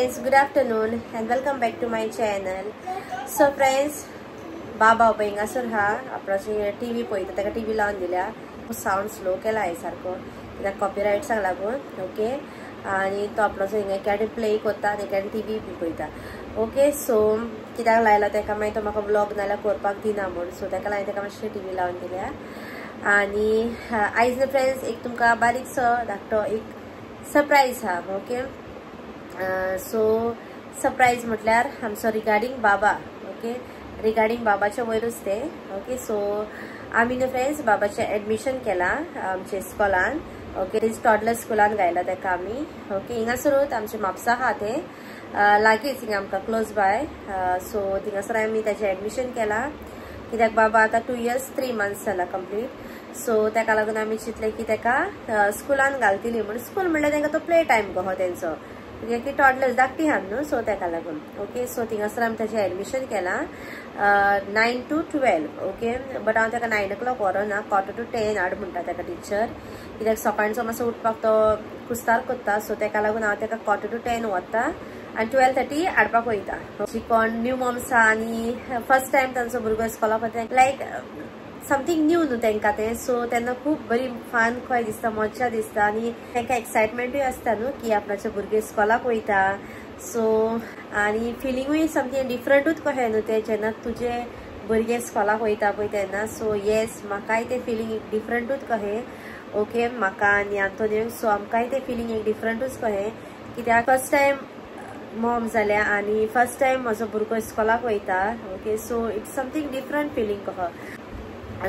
Friends, good afternoon and welcome back to my channel. So friends, बाबा हिंगासर हा आपणाची TV पळयता, ताका टीव्ही लावन दिल्या. सावंड स्लो केला आहे सारको कित्याक कॉपीरायट्साक लागून. ओके, आनी तो आपणाचो हिंगा एकाडे प्ले करता आनी एकाडे टीव्ही बी पळयता. ओके, सो कित्याक लायला ताका मागीर तो म्हाका व्लॉग नाल्यार करपाक दिना म्हूण, सो ताका लागून ताका मातशें टीव्ही लावन दिल्या. आनी आयज न्हू फ्रेंड्स एक तुमकां बारीकसो धाकटो एक सरप्रायज हा. ओके, सो सरप्रायज म्हटल्यार आमचो रिगार्डींग बाबा. ओके, रिगार्डींग बाबाच्या वयरूच ते. ओके, सो आमी न्हू फ्रेंड्स बाबाचें एडमिशन केलां आमच्या स्कॉलान. ओके, टॉडलर स्कुलान घायला ताका आमी. ओके, हिंगासरूच आमचे म्हापसा आहा ते लागींच, हिंगा आमकां क्लोज बाय. सो थिंगासर आमी ताचें एडमिशन केलां कित्याक बाबा आतां 2 years 3 months जाला कंप्लीट. सो ताका लागून आमी चिंतलें की ताका स्कुलान घालतली म्हूण. स्कूल म्हणल्यार तांकां तो प्ले टायम कहो तेंचो, कित्याक की टॉडलर्स धाकटी आहा न्हू, सो ताका लागून. ओके, सो थिंगासर आमी ताचें एडमिशन केलां 9 to 12. Okay, but हांव ताका 9 o'clock व्हरना, 9:45 हाड म्हणटा ताका टिचर, कित्याक सकाळचो मातसो उठपाक तो कुस्तार कोत्ता. सो ताका लागून हांव ताका 9:45 वता आनी 12:30 हाडपाक वयता. जी कोण न्यू मॉम्स आहा आनी फर्स्ट टायम तांचो भुरगो स्कॉलाक वता, लायक समथींग न्यू न्हू तांकां तें. सो तेन्ना खूब बरी फान खंय दिसता, मज्जा दिसता आनी तांकां एक्सायटमेंटूय आसता न्हू की आपणाचे भुरगे स्कॉलाक वयता. सो आनी फिलिंगूय समथींग डिफरंटूच कशें न्हू तें जेन्ना तुजे भुरगे स्कॉलाक वयता पळय तेन्ना. सो येस, म्हाकाय तें फिलींग एक डिफरंटूच कशें. ओके, म्हाका आनी आंतोनियोक, सो आमकांय तें फिलींग एक डिफरंटूच कशें, कित्याक फर्स्ट टायम मॉम जाल्या आनी फर्स्ट टायम म्हजो भुरगो स्कॉलाक वयता. Okay, so it's something different feeling कहो.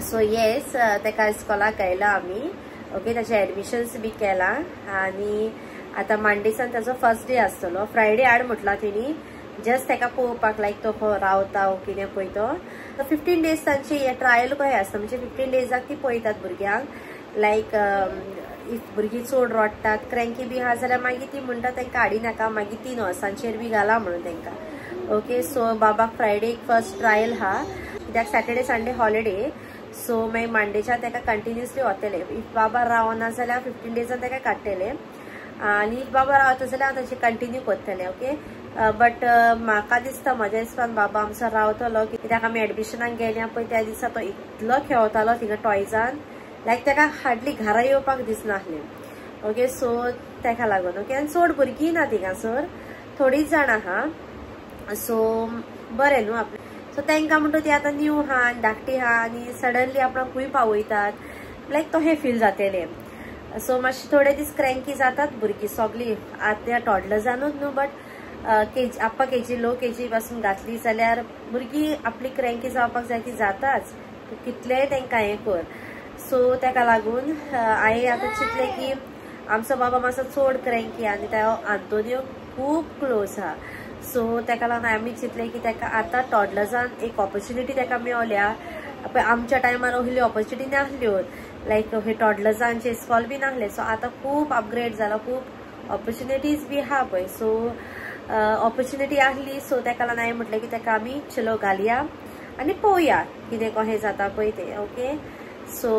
सो येस, ताका स्कॉलाक घायला आमी. ओके, ताचें एडमिशन्स बी केलां आनी आतां मांडेसान ताचो फर्स्ट डे आसतलो. फ्रायडे हाड म्हटलां तेणी, जस्ट ताका पळोवपाक लायक तो खंय रावता वो कितें पळय तो. 15 days तांचे हे ट्रायल कशें आसता, म्हणजे 15 days ती पळयतात भुरग्यांक. लायक if भुरगीं चड रडटात, क्रँकी बी आहा जाल्यार मागीर ती म्हणटा तांकां हाडिनाका, मागीर 3 वर्सांचेर बी घाला म्हणून तांकां. ओके, सो बाबाक फ्रायडे फर्स्ट ट्रायल आहा, कित्याक सॅटर्डे संडे हॉलिडे. सो मागीर मांडेच्या ताका कंटिन्युअसली वतले. If बाबा रावना जाल्यार 15 days ताका काडटले आनी if बाबा रावता जाल्यार हांव ताचें कंटिन्यू करतलें. ओके, बट म्हाका दिसता म्हज्या हिसपान बाबा आमचो रावतलो, कित्याक आमी एडमिशनाक गेल्या पळय त्या दिसा तो इतलो खेळतालो थिंगा टॉयजान, लायक ताका हार्डली घरा येवपाक दिसनासलें. ओके, सो ताका लागून. ओके, आनी चड भुरगीं ना थिंगासर, थोडींच जाणां आहा. सो बरें न्हू आपलें. सो तांकां म्हणटा ती आतां न्यू आहा आनी धाकटी आहा आनी सडनली आपणाक खूंय पावयतात, लायक तशें फील जातलें. सो मातशे थोडे दीस क्रँकी जातात भुरगीं सगळीं, आतां टॉडलर्सानूच न्हू, but KG Appa KG low KG पासून घातली जाल्यार भुरगीं आपली क्रँकी जावपाक जाय ती जाताच, कितलेंय तांकां हें कर. सो ताका लागून हांवें आतां चिंतलें की आमचो बाबा मातसो चड क्रँकी आनी तो आंतोनियो खूब क्लोज आहा. सो ताका लागून आमी चिंतलें की ताका आतां टॉडलर्सान एक ऑपॉर्च्युनिटी ताका मेवल्या. पळय आमच्या टायमार असली ऑपॉर्च्युनिटी नासल्यो, लायक हे टॉडलर्सांचे स्कॉल बी नासले. सो आतां खूब अपग्रेड जाला, खूब ऑपॉर्च्युनिटीज बी आहा पळय. सो ऑपॉर्च्युनिटी आसली, सो ताका लागून हांवें म्हटलें की ताका आमी चलो घालया आनी पळोवया कितें कशें जाता पळय तें. ओके, सो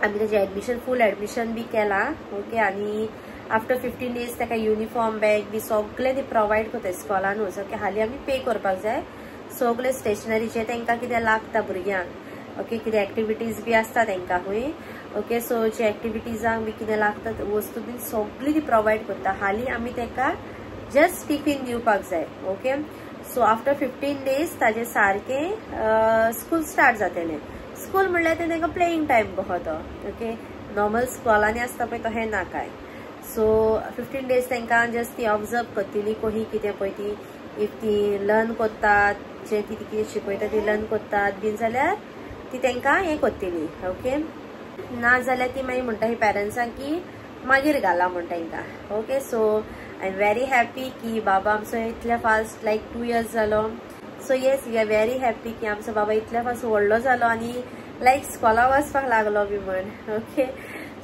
आमी ताजें एडमिशन फूल एडमिशन बी केलां. ओके, आनी आफ्टर 15 days ताका युनिफॉर्म बॅग बी सगळें ती प्रोवायड करता स्कॉलानूच. ओके, हालीं आमी पे करपाक जाय सगळें स्टेशनरीचें तांकां कितें लागता भुरग्यांक. ओके, कितें एक्टिविटीज बी आसता तांकां खंय. ओके, सो जे एक्टिविटीजांक बी कितें लागता वस्तू बी सगळी ती प्रोवायड करता. हालीं आमी ताका जस्ट टिफीन दिवपाक जाय. ओके, सो आफ्टर 15 days ताजें सारकें स्कूल स्टार्ट जातलें. स्कूल म्हणल्यार तें तांकां प्लेईंग टायम कहो तो. ओके, नॉर्मल स्कॉलांनी आसता पळय तशें ना काय. सो 15 days तांकां जस्ट ती ऑब्जर्व करतली कोही कितें पळय ती, if ती लर्न करतात जे ती कितें शिकयता ती लर्न करतात बीन जाल्यार ती तांकां हें करतली. ओके, ना जाल्यार ती मागीर म्हणटा ही पेरंट्सांक की मागीर घाला म्हण तांकां. Okay, so I am very happy की बाबा आमचो इतल्या फास्ट लायक 2 years जालो. So yes, we are very happy की आमचो बाबा इतल्या फास्ट व्हडलो जालो आनी लायक स्कॉलाक वचपाक लागलो बी म्हण. Okay,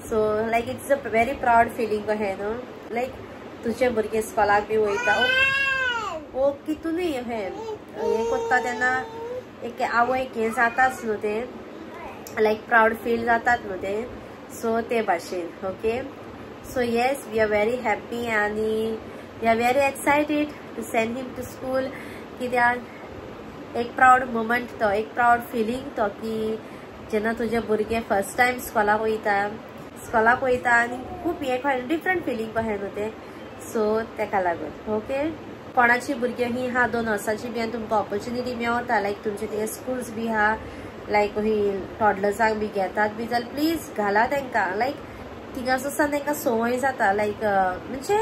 so like it's a very proud feeling कशें न्हू, लायक तुजे भुरगे स्कॉलाक बी वयता वो कितूनय हें हें करता तेन्ना एक आवयक हें जाताच न्हू तें, लायक प्रावड फील जातात न्हू तें. सो ते भाशेन. Okay, so yes, we are very happy आनी We are very excited to send him to school. कित्याक एक प्रावड मोमेंट तो, एक प्रावड फिलींग तो की जेन्ना तुजे भुरगे फर्स्ट टायम स्कॉलाक वयता, स्कॉलाक वयता आनी खूब हें डिफरंट फिलींग कशें न्हू तें. सो तेका लागून ओके कोणाची भुरगीं ही आहा 2 वर्सांची बी आनी तुमकां ऑपॉर्च्युनिटी मेवता लायक तुमचे थिंगा स्कुल्स बी आहा लायक ही टॉडलर्सांक बी घेतात बी जाल्यार प्लीज घाला तांकां. लायक थिंगासर तांकां संवय जाता लायक म्हणजे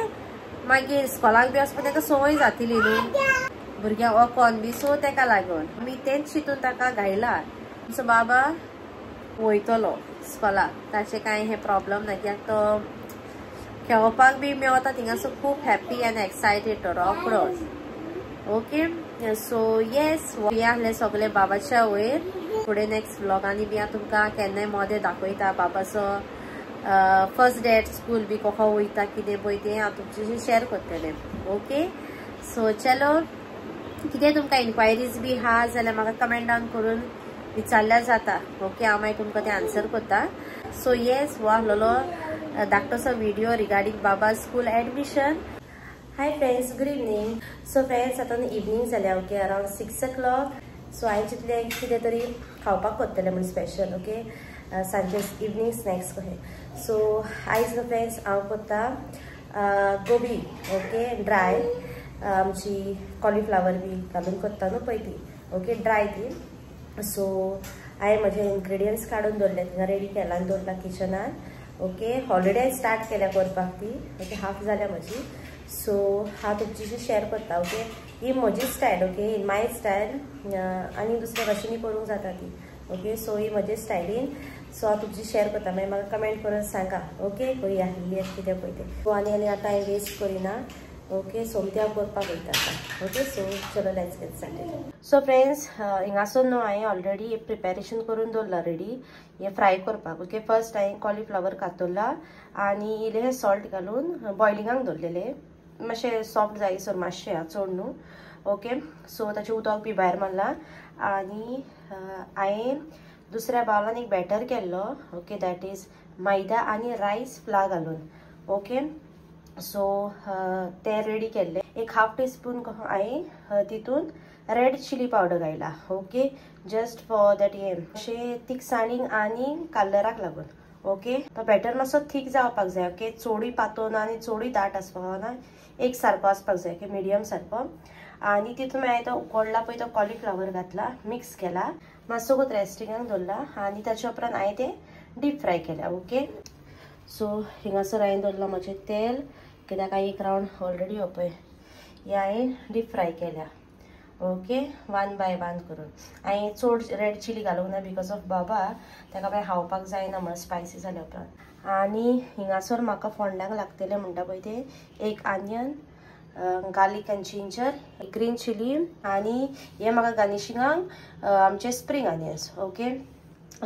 मागीर स्कॉलाक बी वचपाक तांकां संवय जातली न्हू भुरग्यांक वकोन बी. सो तेका लागून आमी तेंच चिंतून ताका घायला. आमचो बाबा वयतलो स्कॉलाक, ताचें कांय हें प्रॉब्लम ना कित्याक तो खेळपाक बी मेवता थिंगासर खूब हॅप्पी आनी एक्सायटेड तो रोकडोच. ओके सो येस हे आहले सगळे बाबाच्या वयर. फुडें नेक्स्ट व्लॉगांनी बी हांव तुमकां केन्नाय मोदें दाखयता बाबाचो फर्स्ट डे एट स्कूल बी कसो वयता कितें पळय तें हांव तुमच्याशी शेअर करतलें. ओके सो चलो कितें तुमकां इन्क्वायरीज बी आहा जाल्यार म्हाका कमेंट डावन करून विचारल्यार जाता. ओके हांव मागीर तुमकां तें आन्सर करता. सो येस हो आहलोलो धाकटोसो video regarding Baba school admission. Hi friends, good evening. So friends आतां इवनींग जाल्या. Okay around 6 o'clock. सो हांवें चिंतलें कितें तरी खावपाक करतलें म्हूण स्पेशल. ओके सांजचे इवनींग स्नॅक्स कशें. सो आयज न्हू फ्रेंड्स हांव करता गोबी. ओके ड्राय आमची कॉलीफ्लावर बी घालून करता न्हू पळय ती. ओके ड्राय ती. सो हांवें म्हजे इन्ग्रेडियंट्स काडून दवरले थिंगा रेडी केला आनी दवरला किचनान. ओके ऑलरेडी हांवें स्टार्ट केल्या करपाक ती. ओके हाफ जाल्या म्हजी. सो हांव तुमच्याशी शेअर करता. ओके ही म्हजी style. Okay in my style आनी दुसऱ्या भाशेनी करूंक जाता ती. ओके सो ही म्हजी स्टायलीन. सो हांव तुमची शेअर करता, मागीर म्हाका कमेंट करून सांगा. ओके करूया ही कितें पळय तें. सो आनी आनी आतां हांवें वेस्ट करिना. ओके सोमतें हांव करपाक वयता आतां. ओके सो चलो let's get started. So friends हिंगासर न्हू हांवें ऑलरेडी प्रिपेरेशन करून दवरलां रेडी हें फ्राय करपाक. ओके फर्स्ट हांवें कॉलीफ्लावर कातरला आनी इल्लें सॉल्ट घालून बॉयलिंगाक दवरलेलें मातशें सॉफ्ट जाय सर मातशें चड न्हू. ओके सो ताचें उदक बी भायर मारलां आनी हांवें दुसऱ्या बावलान एक बॅटर केल्लो. ओके that is मैदा आनी रायस फ्ला घालून. ओके सो ते रेडी केल्ले. एक हाफ टी स्पून हांवें तितून रेड चिली पावडर घायला. ओके जस्ट फॉर that हें मातशें तिकसाणीक आनी कलराक लागून. ओके तो बॅटर मातसो थीक जावपाक जाय. ओके चडूय पातळ ना आनी चडूय दाट आसपाक ना, एक सारको आसपाक जाय. ओके मिडियम सारको. आनी तितून हांवें तो उकडला पळय तो कॉलीफ्लावर घातला, मिक्स केला, मातसो रेस्टिंगाक दवरला आनी ताच्या उपरांत हांवें तें डीप फ्राय केल्या. ओके सो हिंगासर हांवें दवरलां म्हजें तेल कित्याक हांवें एक रावंड ऑलरेडी हो पळय हें हांवें डीप फ्राय केल्या. ओके 1 बाय 1 करून. हांवें चड रेड चिली घालूंक ना because of बाबा ताका मागीर खावपाक जायना म्हण स्पायसी जाल्या उपरांत. आनी हिंगासर म्हाका फोंडाक लागतलें म्हणटा पळय तें एक onion, garlic and ginger, green chilli आनी हें म्हाका गार्निशिंगाक आमचे spring onions. Okay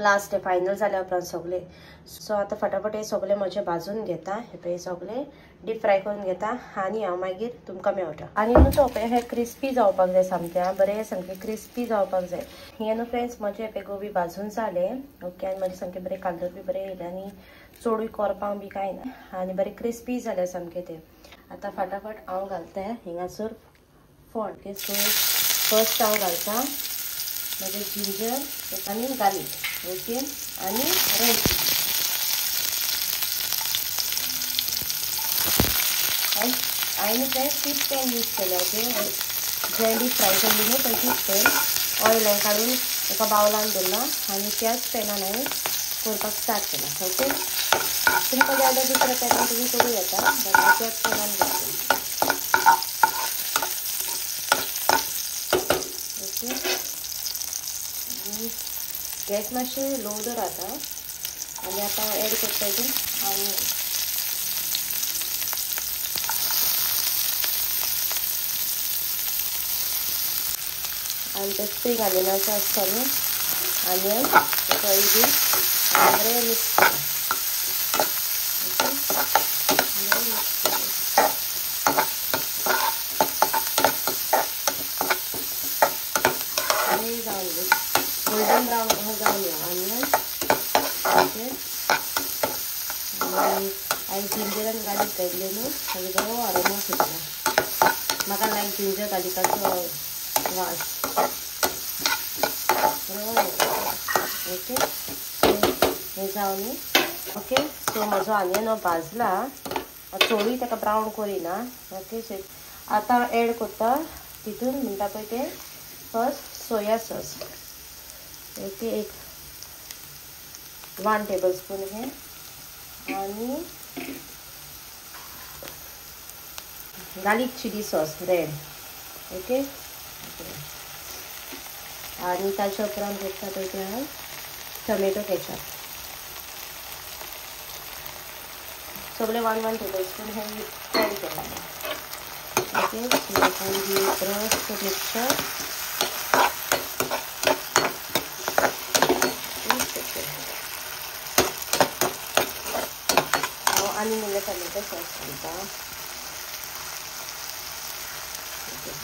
last final जाल्या उपरांत सगळे. सो आतां फटाफट हे सगळे म्हजे भाजून घेता, हे पळय सगळे डीप फ्राय करून घेता आनी हांव मागीर तुमकां मेळटा. आनी न्हू तो पळय हे क्रिस्पी जावपाक जाय सामकें, बरें सामकें क्रिस्पी जावपाक जाय. हें न्हू फ्रेंड्स म्हजें पळय गोबी भाजून जालें. ओके आनी म्हजें सामकें बरें कलर बी बरें येयलें आनी चडूय कोरपाक बी कांय ना आनी बरें क्रिस्पी जालें सामकें तें. आतां फटाफट हांव घालता हिंगासर फोंड. ओके सो फर्स्ट हांव घालता म्हजें जिंजर आनी गार्लीक. ओके आनी रेड चिली. हांवें फ्रेंड्स तीच पॅन यूज केलें. ओके जें डीप फ्राय केल्ली न्हू पळय तीच पॅन ऑयल हांवें काडून एका बावलान दवरलां आनी त्याच पॅनान हांवें करपाक स्टार्ट केलां. ओके तुमकां जाय जाल्यार दुसऱ्या पॅनान तुमी करूं येता, बट हांव त्याच पॅनान करता. ओके गॅस मातशें लो दवर आतां आनी आतां हांव एड करता हितून आनी आनी ते स्प्रींग आनियनाचो आसता न्हू आनियन तोय बी बरें मिक्स करा. ओके बरें मिक्स करा. बरें जावन गोल्डन ब्रावन जावन या आनियन. ओके आनी हांवें जिंजर आनी गार्लीक घातलें न्हू ताजो बरो आरोमा सुटला. म्हाका लायक जिंजर गार्लिकाचो वास. ओके हें जावन न्ही. ओके सो म्हजो आनियन हो भाजला, चडूय ताका ब्रावन करिना. ओके सो आतां एड करता तितून म्हणटा पळय तें फर्स्ट सोया सॉस. ओके एक 1 टेबल स्पून हें आनी garlic chilli sauce red. Okay आनी ताच्या उपरांत घेता पळय तें हांव टोमॅटो केचप. सगळे 1 1 टेबल स्पून हें एड केलां. Okay so mixture. हांव आनी म्हणल्यार टोमॅटो सॉस घालता.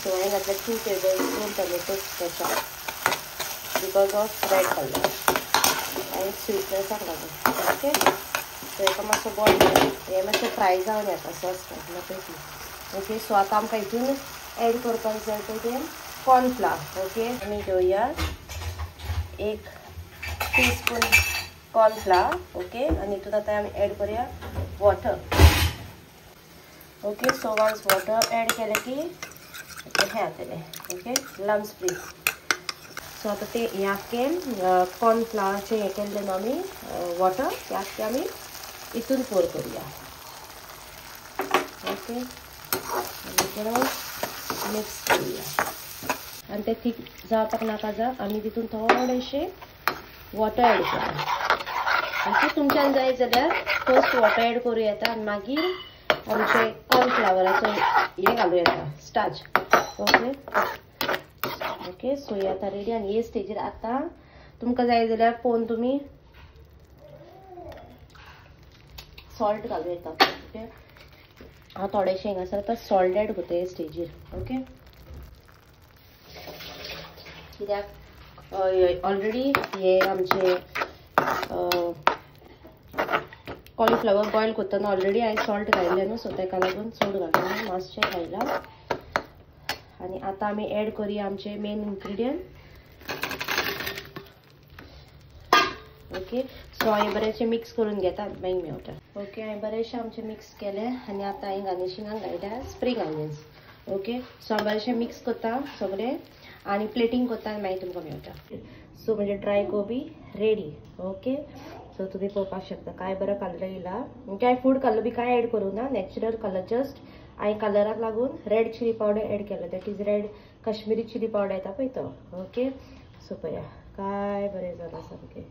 सो हांवें घातलें 2 tablespoon tomato ketchup because of red colour आनी स्वीटनेसाक लागून. ओके सो हेका मातसो बॉयल हें मातशें फ्राय जावन येता सॉस घातला पळय ती. ओके सो आतां आमकां हितून एड करपाक जाय पळय तें कॉर्नफ्लावर. ओके आमी घेवया 1 टीस्पून कॉर्नफ्लावर. ओके आनी हितून आतां आमी एड करूया water. Okay so once water add केलें की हें जातलें. Okay lumps free. सो आतां तें हें आख्खें कॉर्नफ्लावराचें हें केल्लें न्हू आमी वॉटर तें आख्खें आमी हितून पोर करूया. ओके आनी परत मिक्स करूया आनी तें थीक जावपाक नाका जा आमी तितून थोडेशें वॉटर एड करूया. ओके तुमच्यान जाय जाल्यार फर्स्ट वॉटर एड करूं येता आनी मागीर आमचें कॉर्नफ्लावराचो हें घालूं येता स्टार्च. ओके ओके सो हें आतां रेडी. आनी हे स्टेजीर आतां तुमकां जाय जाल्यार पळोवन तुमी सॉल्ट घालूं येता. ओके हांव थोडेशें हांगासर आतां सॉल्ट एड करता हे स्टेजीर. ओके कित्याक ऑलरेडी हे आमचे कॉलीफ्लावर बॉयल करतना ऑलरेडी हांवें सॉल्ट घायिल्लें न्हू, सो ताका लागून चड घालना, मातशें घायलां. आनी आतां आमी एड करूया आमचे मेन इन्ग्रिडियंट. ओके सो हांवें बरेंशें मिक्स करून घेता आनी मागीर मेवटा. ओके हांवें बरेंशें आमचें मिक्स केलें आनी आतां हांवें गार्निशिंगाक घायल्या स्प्रींग आनियन्स. ओके सो हांव बरेंशें मिक्स करता सगळें आनी प्लेटींग करता आनी मागीर तुमकां मेवटा. सो म्हणजे dry gobi ready. Okay so तुमी पळोवपाक शकता काय बरो कलर येयला. म्हणजे फूड कलर बी काय एड करूं ना, नॅचरल कलर. जस्ट हांवें कलराक लागून रेड चिली पावडर एड केलो, that is red Kashmiri chilli powder येता पळय तो. ओके सो पळया काय बरें जालां सामकें.